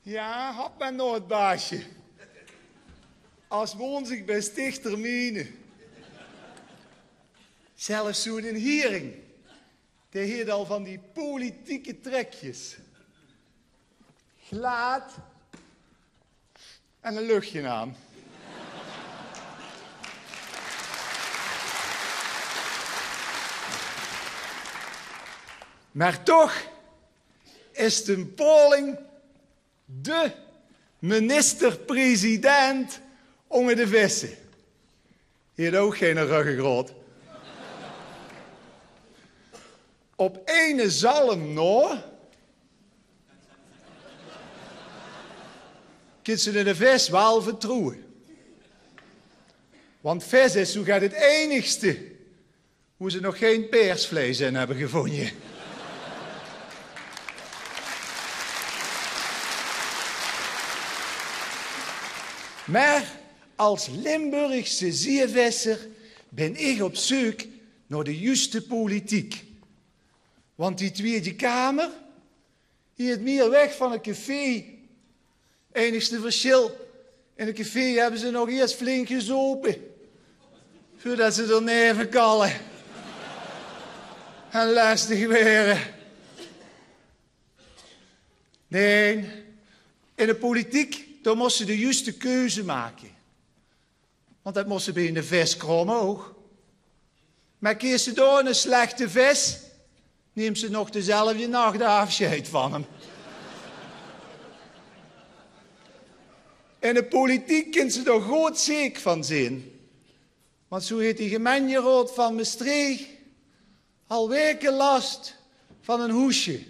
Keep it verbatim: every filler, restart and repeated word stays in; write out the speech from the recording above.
Jao, hap mer noe 't baasje. As woon zich bij stichtermine. Zelfs zoe'n hiering, dae heet al van die politieke trekjes. Glaad en e luchje aan. Mer toch is de Poling de minister-president ónger de vesse. Heet ouch gein ruggegraot. Op eine zalm nao kins se de ves waal vertroewe. Want ves is zoeget 't einigste boe ze nog gein peersvleis in höbbe gevónje. Mer as Limburgse zieëvesser bin ich op zeuk nao de juuste politiek. Want die Twiedje Kamer, die is mier weg van e café. Einigste versjil, in e café höbbe ze nog iers flink gezaope, veurdet ze d'r neve kalle en lestig waere. Nae, in de politiek, dao mós se de juuste keuze make. Want det mós se bie eine ves kraome ouch. Mer kees se dao eine slechte ves, neems se nog dezelfde nach aafsjeid van 'm. In de politiek kins se dao good zeek van zeen. Want zoe heet die gemeinteraod van Mestreech al waeke las van e hoesje.